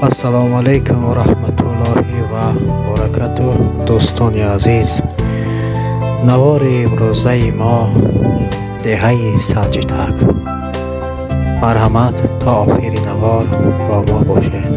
Ассалому алайкум ва раҳматуллоҳи ва баракатуҳ, дӯстони азиз. Навори имрӯзаи мо деҳаи Салчитак. Марҳамат, то охири навор бо мо бошед.